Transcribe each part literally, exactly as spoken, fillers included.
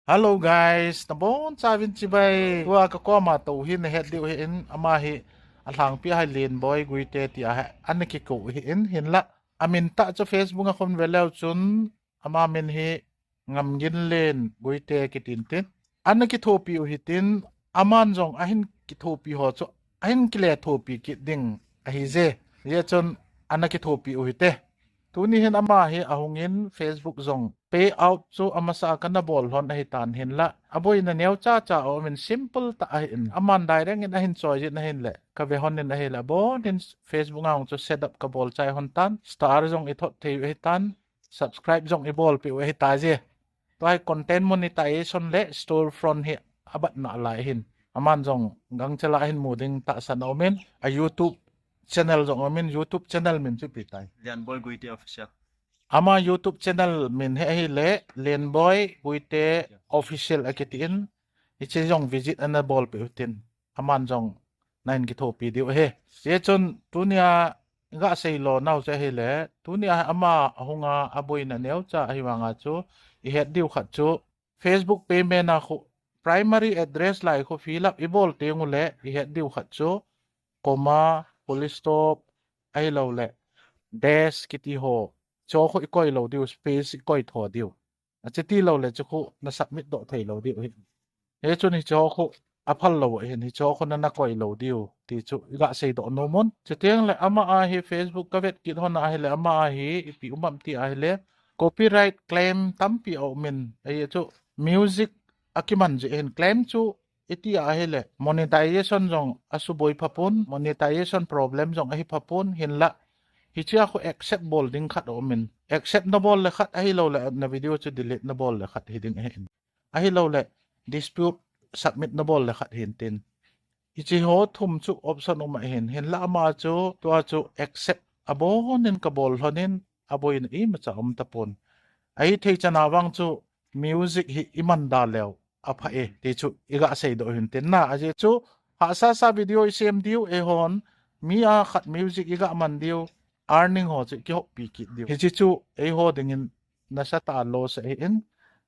Hello guys, nabonchauvin chibai. Tua kakoma tou hi nahet diu ahin, ama hi alhangpi a hi Lenboi Guite tia hi ana kikou ahin, hinla amin tah chu Facebook a khun veleu chun ama min hi Ngamginlen Guite kitin tin. Ana kithopi u hitin, aman jong ahin kithopi ho chu ahin kile thopi kit ding ahije. Hijeh chun ana kithopi u hite. Tuni hin ama hi ahungin Facebook jong payout chu amasa a kana bol lhon ahitan hinla, aboina neocha cha aumin simple tah ahin. Aman direct in ahin choi jin ahinle, kave lhon in ahile, abonin Facebook a hung chu setup kabol chai lhon tan, star jong ithot thei u ahitan, subscribe jong ibolpeh u ahitaje. Tua hi content monetization le storefront hi abat nalai ahin. Aman jong gangchela ahin mu ding tahsan aumin, a YouTube channel jong aumin, YouTube channel min chu ipi tai? Lenboi Guite Official. Ama YouTube channel min hi ahile Lenboi Guite Official akitin, hiche jong visit ana bolpeh u hitin. Aman jong nahin kithopi diu ahi. Hijeh chun tunia gasei lonau chu ahile, tunia ama ahunga aboina neocha ahivanga chu ihet diu khat chu Facebook payment a khu primary address lai khu fill up ibol tengule ihet diu khat chu comma, full stop, ahiloule dash kiti ho, chu khu ikoi lou diu, space ikoi tho diu. Achuti loule chu khu nasubmit doh thei lou diu ahi. Hichun hiche khu aphal lou ahin, hiche khu nana koi lou diu ti chu igasei doh nomun. Chutengle ama a hi Facebook kavet kit lhon ahile, ama a hi ipi um am ti ahile, copyright claim tampi aumin, ahi chu music akiman jeh hin claim chu iti ahile monetization jong asuboi phapon, monetization problem jong ahi phapon, hinla hichea khu accept bol ding khat aumin, accept nabol le khat ahiloule na video chu delete nabol le khat hiding ahin, ahiloule dispute submit nabol le khat hintin. Hiche ho thum chu option um ahin, hinla ama chu tua chu accept abonin kabol lhonin, aboina imacha um tapon. Ahithei chana vang chu music hi iman da leu apha e ti chu igasei doh hintin na. Ajeh chu hahsasa video isem diu eihon, mi a khat music igaman diu, earning ho chu ikihoppi kit diu. Hiche chu eiho dingin nasatah a loss ahin,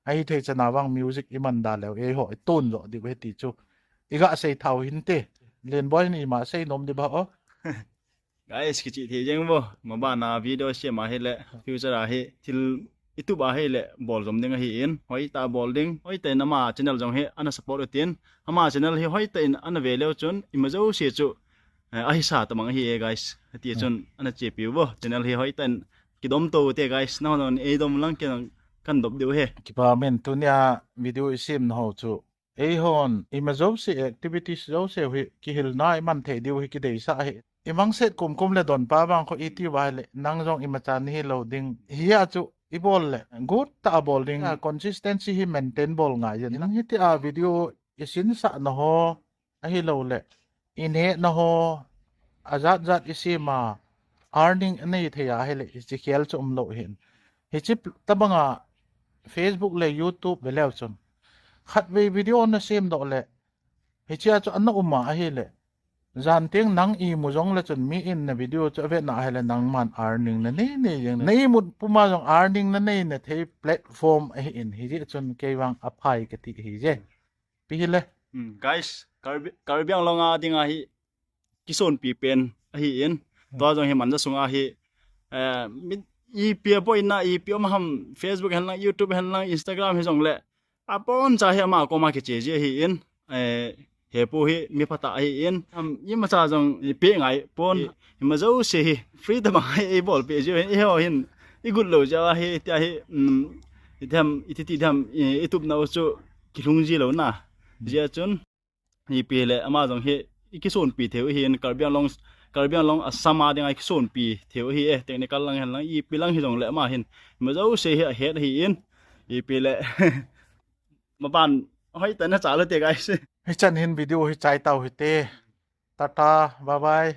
ahithei chana vang music iman da leu eiho iton joh diu ahi ti chu igasei thau hinte. Lenboi in ima sei nom diba o? Guys, kichih thei jeng vo. Mabana video sem ahile, future a hi thil itup ahile bol jom ding ahin, hoitah bol ding, hoitah in ama channel jong hi ana support utin, ama channel hi hoitah in ana ve leu chun ima jouse chu ahisa tamang ahi e guys. Hiti chun ana chepiu vo, channel hi hoitah in kidom tou te guys, nahon eidom lang ken kan dop diu ahi. Kipa umin, tunia video isemnau chu eihon ima jouse, activities jouse hi kihilna iman thei diu hi kideisah ahi. Imangset kumkum le donpa vang khu iti uva ahile nang jong imacha nahilou ding. Hia chu ibol le guttah a bol ding, consistency hi maintain bol ngai jin. Nang hitia video isinsah naho ahiloule inehna ho ajat jat isema earning anei thei ahile hiche khel chu umlou ahin. Hiche tobanga Facebook le YouTube veleu chun khatvei video nasemdoh le hichea chu ana uma ahile, janteng nang imu jongle chun mi in na video chu avetna ahile nangman earning nanei nei jeng, na imut puma jong earning nanei na thei platform ahin, hijeh chun keivang aphai kati ahije. Ipi hile, guys, Karbi Anglong a dinga hi kisonpi pen ahin, tua jong hi manja sunga hi ipi aboina ipi um ham, Facebook henlang, YouTube henlang, Instagram hijongle aboncha hi ama koma kiche ji ahin, hepu hi mi phatah ahin, imacha jong ipe ngai pon, ima jouse hi free tobang a eibolpeh jiu hin, eiho hin igut lou jeh a hi tia hi, itiham, iti ti diham, itupnau chu kilhung ji louna jeh a chun, ipi le ama jong hi ikisonpi theiu ahin, Karbi Anglong, Karbi Anglong Assam a dinga ikisonpi theiu ahi e, technical lang henlang ipi lang hijongle ama hin ima jouse hi ahet ahin, ipi le maban hoitah in nachal ute guys. Hichan hin video hi chaitau hite. Tata, bye bye.